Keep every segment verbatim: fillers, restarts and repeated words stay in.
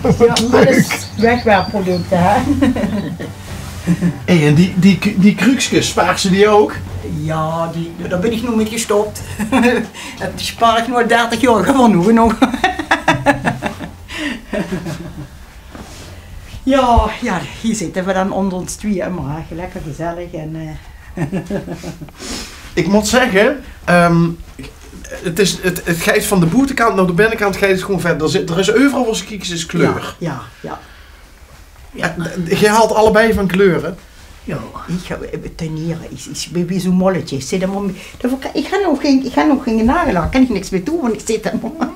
Ja, alles wegwerpproducte, hè? Hey, en die, die, die kruukskes, spaars se die ouk? Ja, die, dao bin ich noe mit gestop. Die spaar ich noe al dertig jaor, gewoon noe genóg. Ja, ja, hie zitte v'r dan ónger ós twieë ummer, hè. Lekker gezellig en, eh, Ich mót zègke, ehm, 't is, 't, 't geit van de boetekant nao de binnekant, geit 't gewoon verder. D'r zit, d'r is euveral, wo se kieks, is kleur. Ja, ja, ja. En, eh, geer haolt allebei van kleure? Ja. Ich höb, eh, tuiniere, ich, ich bin wie zoe'n molletje. Ich zit d'r mer, ich han nog gein, ich han nog gein nagellak, kan ich niks mie doon, want ich zit d'r mer,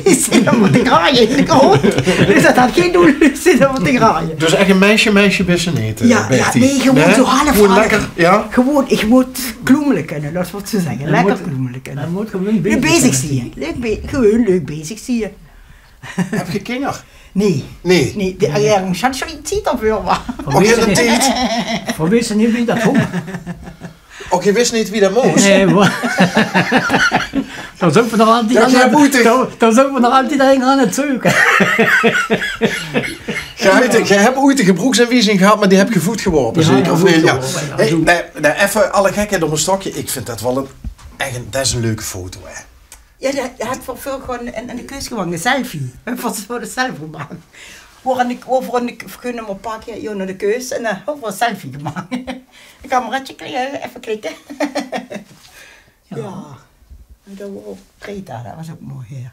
ich zit d'r mer te graaie in de grond. Dus dat haet gein doel, ich zit d'r mer te graaie. Dus ech e meisje, meisje bis se neet, eh, ja, ja, Bertie? Nae, gewoon zoe half, gewoon half. Lekker, ja? Gewoon, ich mót kloemele kinne, dat is wat ze zègke. Lekker kloemele kinne. Leuk bezig zieë. Leuk be-, gewoon leuk bezig zieë. Höb geer kinger? Nae. Nae. Nae, de, ja, ich han zoe'n tied op, huur, mer. V'r wiste neet wie dat góng. Och, geer wis neet wie dat mós? Nae, wa-, dan zeen v'r nog altied aan 't, dan, dan zeen v'r nog altied aan 't zeuke. Geer höb, geer höb oeit de gebroeksaanwiezing gehad, mer die höb geer voet geworpe, zeker? Of neet? Ja. Hey, nae, nae, effe alle gekheid op e stokje. Ich vind dat waal 'n, ech 'n, dat is 'n leuke foto, hè. Ja, die, die höb ich veur, veur gewoon in, in de keus gemaak, 'n selfie. Veur, veur de selfie gemaak. Wo ich, wo ich veur 'n, veur 'n nummer pak, ja, nao de keus en, eh, veur 'n selfie gemaak. 'n Kameretje kli-, eh, effe klikke. Ja. Ja. En dat waor ouk Greta, dat waor ouk mooi, ja.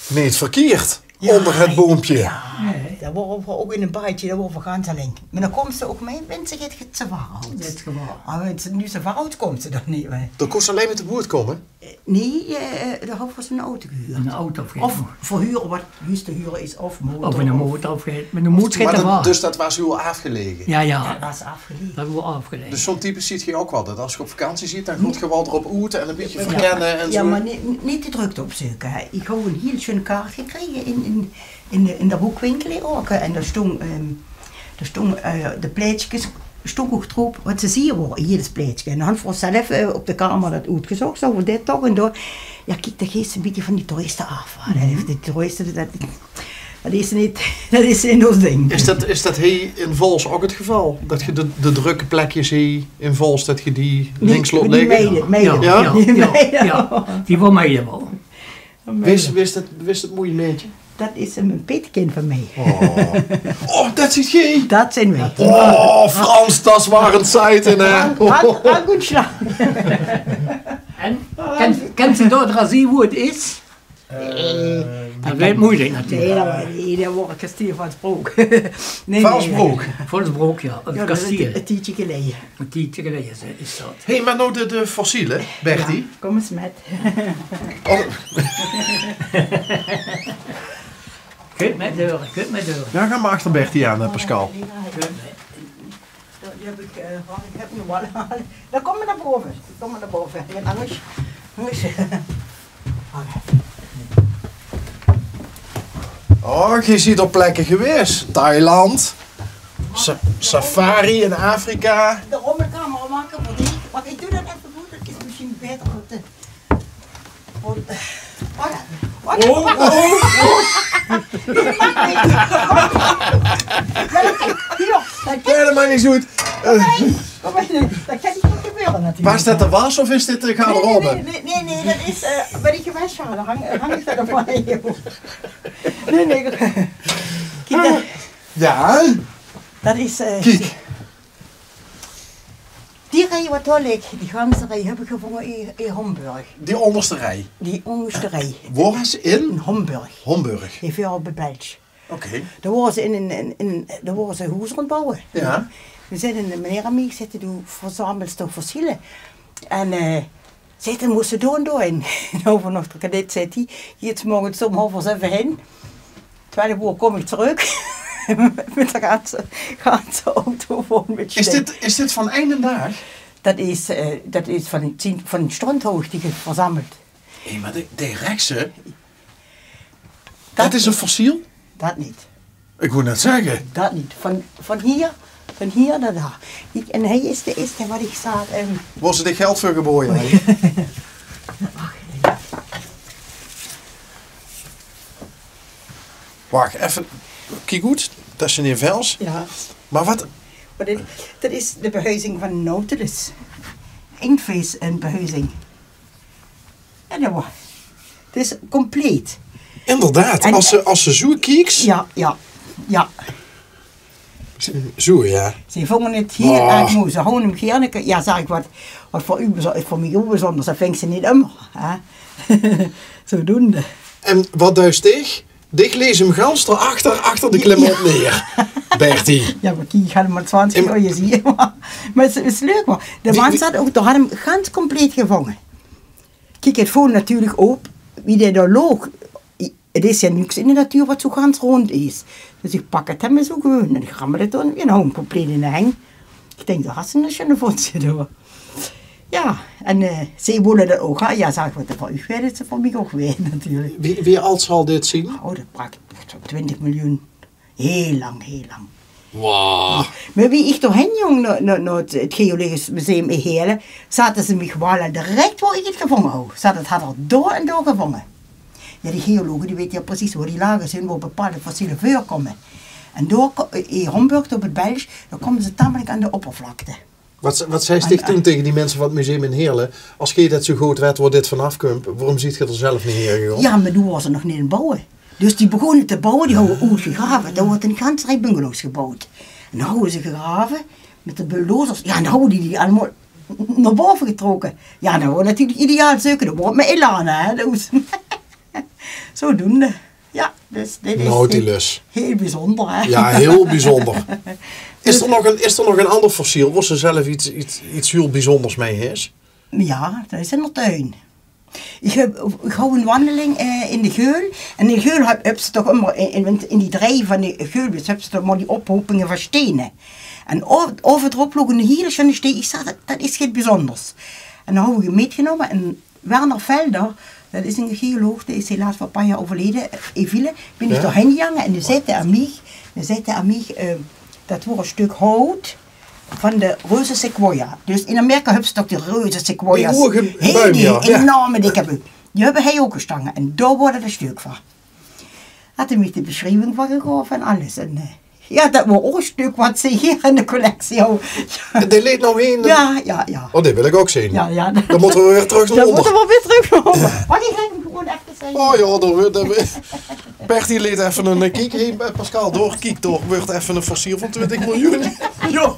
Neet verkierd, ónger 't boompje. Ja, dat waor ouk in e baaidje, dat waor veur gans allein. Mer dan kóms se ouk mei, wens se get, get te verhouds. Get te verhouds. Mer wens se noe te verhouds kóms se dan neet mei. Dan kóns se allein mit de boot kómme? Eh, nae, eh, dao höbbe v'r ós 'n auto gehuurd. 'n Auto of verhuure, wat juus te hure is, of motor. Of 'n motor of get, mer dan mót se get te verhouds. Dus dat waor hiel aafgelege? Ja, ja. Dat waor aafgelege. Dat waor aafgelege. Dus zoe'n type ziet geer ouk waal, dat es geer op vakantie ziet, dan gaot geer waal d'rop oet en e bietje verkenne en zoe. Ja, mer neet, neet de drukte opzeuke, hè. Ich haw 'n hiel sjoen kaart gekrege in, in, in de, in de boekwinkel in Aoke. En dao stóng, ehm, dao stóng, eh, de plaetjes, stóng ouk d'rop wat ze zieë waore, eder plaetje. En dan han v'r zelf, eh, op de kamer dat oetgezóch, zoe van dit toch en dat. Ja, kiek, dan geis se e bietje van die toeriste aaf, hè. Die toeriste, dat, dat is neet, dat is neet ós ding. Is dat, is dat hie in Vaols ouk 't geval? Dat geer de, de drökke plekjes hie in Vaols, dat geer die links laot ligke? Nae, die meide, meide. Ja? Ja, ja, ja. Die waor meide waal. Wis, wis dat, wis dat moeie maedje? Dat is e, e petekind van mich. Oh. Oh, dat zeet geer? Dat zeen weej. Oh, Frans, dat waor 'n tied, hè? Rank, rank, rank en sla. En, kins, kins se dao d'raar zieë wo 't is? Eh, dat weurt meujelik natuurlik. Nae, dat, nae, dat waor 't kestiel van Valsbrook. Nae, nae. Valsbrook? Valsbrook, ja. 't Ja, dat is 'n kestiel. Ti-, 'n tiedje geleje. 'n Tiedje geleje is, is dat. Hé, mer noe de, de fossiele, Bertie. Ja, kóm ins mit. Oh. Kóm mit door, kóm mit door. Ja, gaon mer achter Bertie aan, hè, Pascal. Ja, ja. Dao, die höb ich, eh, waat, ich höb nog waal. Dan kóm mer nao bove. Kóm mer nao bove. En angers, angers. Wach effe. Oh, geer zeet op plekke gewaes. Thailand. Sa-, safari in Afrika. De rommelkamer make veur dich. Wach, ich doon dat effe good. Dat is mesjien baeter veur de Oh, oh, oh. Nae, dat maak niks oet. Waas dat de was of is dit de garderobe? Nae, nae, nae, dat is, eh, bie die gewasjade hang, hang ich dat op. Nae, nae. Kiek, dat, ja. Dat is, eh, kiek. Die rij wat dao ligk, die ganse rij, höb ich gevónje in, in Homburg. Die óngerste rij? Die óngerste rij. Wo is 't? In? In Homburg. Homburg. Hie veur op de Belsj. Oké. Dao wore ze in, in, in, in, dao wore ze hoezer aan 't bouwe. Ja. Dao zit 'ne meneer aan mich, zaet 'r: "Doe verzammels toch fossiele?" En, eh, zaet 'r: "Mós se doon, doon." En euver nog de kadit zaet 'r: "Hie, 's morges óm half zeve hin. Twelf oer kóm ich trök." Mit de ganse, ganse auto vol mit sjtein. Is dit, is dit van eine daag? Dat is, eh, dat is van, van sjtondhoogte geverzameld. Hé, mer de, de rekse, dat is ein fossiel? Dat neet. Ich wou net zègke. Dat neet. Van, van hie, van hie nao dao. Kiek, en hie is de, is de, wat ich zag, ehm, wo ze de geld veur geboje höbbe. Wach effe. Wach effe. Kiek good, det is 'n vels. Ja. Maar wat? Maar dit, dat is de behuizing van Nautilus. Inktvis en behuizing. En dat was, het is compleet. Inderdaad, en, als ze, als ze zo kieks. Ja, ja, ja. Zo, ja. Ze vonden het heel erg mooi. Ze houden hem gerne. Ja, zeg ik, wat, wat voor u bezo- voor mij ook bijzonder, dat vindt ze niet immer. Hè? Zodoende. En wat duist dich? Dich lees hem gans achter, achter de klimop neer, Bertie. Ja, maar kiek, ik had hem maar twintig jaar gezien. Maar, maar het is, is leuk, maar de man zat ook, daar had hem gans compleet gevangen. Kiek, het voel natuurlijk op wie die daar loog. Het is ja niks in de natuur wat zo gans rond is. Dus ik pak het hem zo gewoon en ik rammel het dan weer home compleet in de heng. Ik denk, daar had ze een schöne vondje door. Ja, en eh, ze willen dat ook. Hè? Ja, zeg ik, wat er voor u weet, is er voor mij ook weer natuurlijk. Wie, wie oud zal dit zien? Oh, dat brak twintig miljoen. Heel lang, heel lang. Wow. Maar wie ik doorheen jong naar, naar, naar het, het Geologisch Museum in Heerlen, zaten ze mij gewoon al direct waar ik het gevonden had. Ze hadden het had er door en door gevonden. Ja, die geologen die weten ja precies waar die lagen zijn, waar bepaalde fossielen voorkomen. En door, in Homburg op het Belgisch, dan komen ze tamelijk aan de oppervlakte. Wat, wat zei Stichting tegen die mensen van het museum in Heerlen? Als gij dat zo goed weet waar dit vanaf komt, waarom ziet gij er zelf niet heen gegaan? Ja, maar toen was er nog niet in bouwen. Dus die begonnen te bouwen, die hadden goed gegraven. Daar wordt een gans rij bungalows gebouwd. En dan hadden ze gegraven met de bulldozers. Ja, dan hadden die die allemaal naar boven getrokken. Ja, dan wordt natuurlijk ideaal zoeken. Dan wordt met Elana, hè. Dus zodoende. Ja, dus dit is Nautilus. Heel bijzonder, hè? Ja, heel bijzonder. Is er nog een, is er nog een ander fossiel waar ze zelf iets, iets, iets heel bijzonders mee is? Ja, dat is in de tuin. Ik, heb, ik hou een wandeling eh, in de Geul. En in de Geul heb, heb ze toch immer in, in, in die drie van de Geul, dus heb ze toch maar die ophopingen van stenen. En over, over erop lag een hele schöne steen. Ik zei, dat, dat is iets bijzonders. En dan heb ik hem meegenomen en Werner Velder, dat is een geoloog, die is helaas voor een paar jaar overleden, Evile, ben ik doorheen gegaan en die zei aan mij, die zei aan mij eh, dat wordt een stuk hout van de reuze sequoia. Dus in Amerika hebben ze toch die reuze sequoia's. Die hoge bomen, ja. Enorme dikke bomen. Die hebben hij ook gestangen en daar worden de stuk van. Had hij mij de beschrijving van gegeven en alles. En eh, ja, dat was ook een stuk wat ze hier in de collectie hadden. En die ligt nog in de... Ja, ja, ja. Oh, die wil ik ook zien. Ja, ja. Dan moeten we weer terug naar onder. Dan moeten we weer terug naar onder. Maar die ga ik gewoon even zeggen. Oh ja, dan weer, dan weer. Bertie leet even een kiek. Hey, Pascal, door, kiek door. Wordt even een fossiel van twintig miljoen. Ja,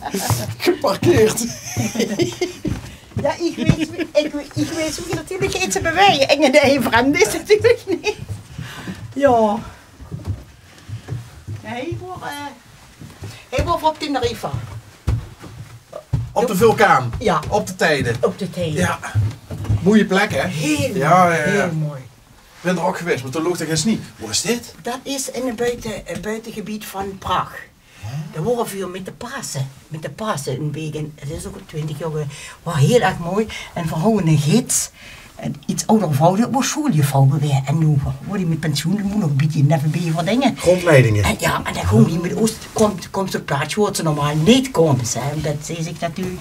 geparkeerd. Ja, ik weet, ik, ik weet hoe je natuurlijk iets te bewegen. En de vreemde is natuurlijk niet. Ja. Nee, hij wordt, eh, hij wordt op Tenerife. Op de vulkaan? Ja. Op de Teide? Op de Teide. Ja. Mooie plek, hè? Heel, ja, ja, heel mooi. Ik ben er ook geweest, maar toen loog er geen snie. Wat is dit? Dat is in het buiten, het buitengebied van Praag. Daar worden veel met de Pasen, met de Pasen in Begen. Het is ook al twintig jaar geleden. Was heel erg mooi. En we hadden een gids, een iets oudere vrouw, dat was schooljuffrouw geweest. En nu wordt die met pensioen, die moet nog een beetje nevenbij voor dingen. Grondleidingen. En ja, en dan ging die met ons, komt, komt zo'n plaatsje waar ze normaal niet komen, hè, omdat ze zich natuurlijk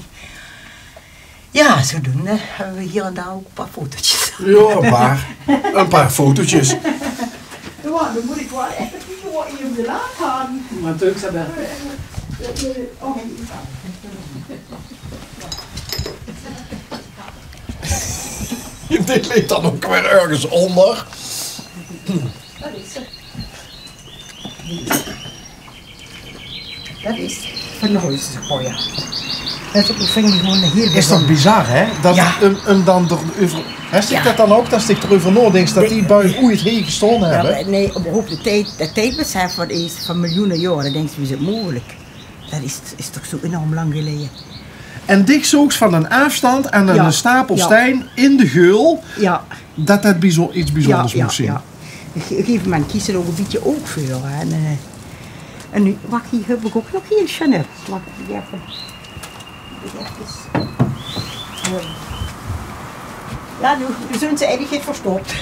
Ja, zodoende hebben we hier en daar ook een paar fotootjes. Ja, een paar. Een paar fotootjes. Ja, dan moet ik wel even kijken wat je hem gelaten had. Maar natuurlijk, ze hebben... Oh, nee, ik kan. Dit ligt dan ook weer ergens onder. Dat is het. Dat is van de Hoyse Sequoia. Dat is ook, vind ik gewoon een heel... Is dat bizar, hè? Dat hem, hem dan erover... Hè, zit dat dan ook, dat ik erover nadenk dat die buik ooit hier gestaan hebben? Ja, nee, op, op de tijd, dat tijdbesef wat is van miljoenen jaren, dan denk je, wie is het mogelijk? Dat is, is toch zo enorm lang geleden. En dich zoogs van een afstand aan een stapel steen in de geul dat dat bijzo- iets bijzonders moest zien. Ja, ja. Op een gegeven moment kies je er ook een beetje oog voor, hè. En, eh, en nu, wacht, hier heb ik ook nog heel schöne. Wacht, die even. Die even, eh, ja, nu, nu zijn ze eigenlijk verstopt.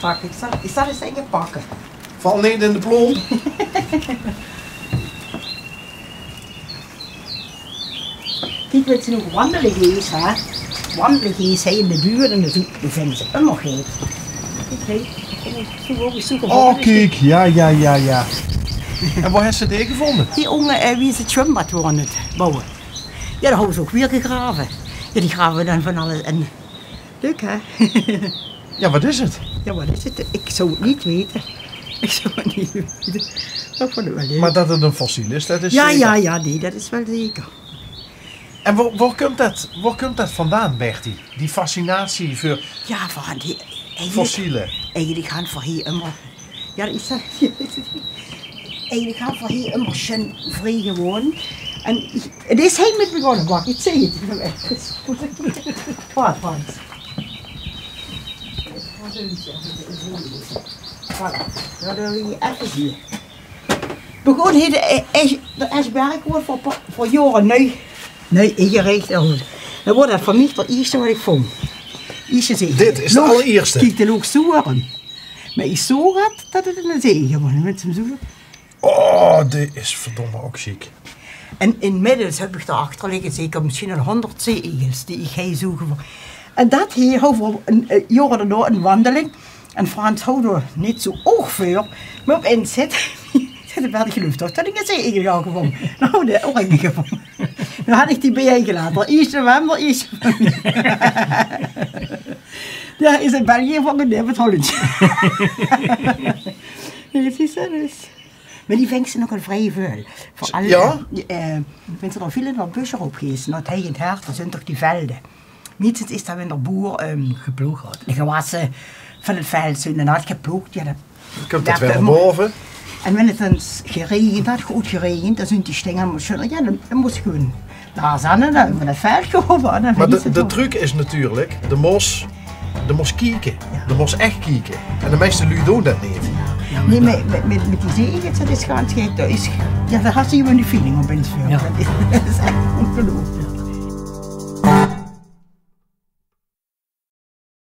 Wacht, ik zal, ik zal eens even pakken. Val neet in de plomp. Kiek, wat ze nog wandelen gees, hè. Wandelen gees, hè, in de buurt en dan zien- dan vinden ze ummer geet. Kiek, hè. Zoe, zoe, zoe. Oh, kiek. Ja, ja, ja, ja. En wo höbs se die gevónje? Die ónge, eh, wie ze 't zwumbad wille bouwe. Ja, dao hawwe ze ouch weer gegrave. Ja, die grave dan van alles in. Leuk, hè? Ja, wat is 't? Ja, wat is 't? Ik zou 't niet weten. Ik zou 't niet weten. Maar ik vond 't wel leuk. Maar dat 't een fossiel is, dat is zeker. Ja, ja, nee, dat is wel zeker. En wo, wo kump dat, wo kump dat vandaan, Bertie? Die fascinatie veur... Ja, van die, eigenlijk, fossiele. Eigenlijk han v'r hie ummer, ja, ik zeg, eigenlijk han v'r hie ummer sjoen vrij gewoond. En 't is hie mit begónne, wach, ik zeg 't. Wat, wat? Voilà, dat wil je even zien. Begón hie de, de Esberg woort veur, veur jaore nui, nui ingerich. En dat woort dat veur mich 't ierste wat ik vóng. Ierste zee. Dit is 't allerierste. Kiek, de loog zoe. Maar ik zoog 't, dat 't in de zee geworden mit zoe. Oh, dit is verdomme ook ziek. En inmiddels heb ik dao achter ligge zeker misschien al honderd zeeegels die ik hie zoe gevónje. En dat hie, hou v'r een, eh, jaore daonao een wandeling. En Frans hou d'r niet zoe oog veur. Maar op eens zit, zit de Bertie, geloof toch, dat ik 'n zeeegel had gevónje. Nou, de oor ik niet gevónje. Dan had ik die bij je gelaten. Eerst de Wemmer, eerst. Ja, is in België van de David Holland. Nee, het is serieus. Maar die vingste nog een vrij vuil. Veur alle, ja? Eh, mensen er veel in dat busje op geest, dat hij in het hart, dat zijn toch die velden. Niet, het is dat wenn de boer, ehm, geploogd had. De gewassen van het veld zijn en had geploogd, ja, dat kump dat weer boven. En wenn het dan geregend had, goed geregend, dan zijn die stengel, ja, dan, dan moest je gewoon daar staan en dan van het veld geholpen. Maar de, de truc is natuurlijk, de mos, de mos kieken. Ja. De mos echt kieken. En de meeste lui doen dat niet. Nee, met, met, met, met die zeeegels, dat is gewoon gek. Dat is, ja, daar had je gewoon die feeling op eens voor. Ja. Dat is, dat is echt ongelooflijk.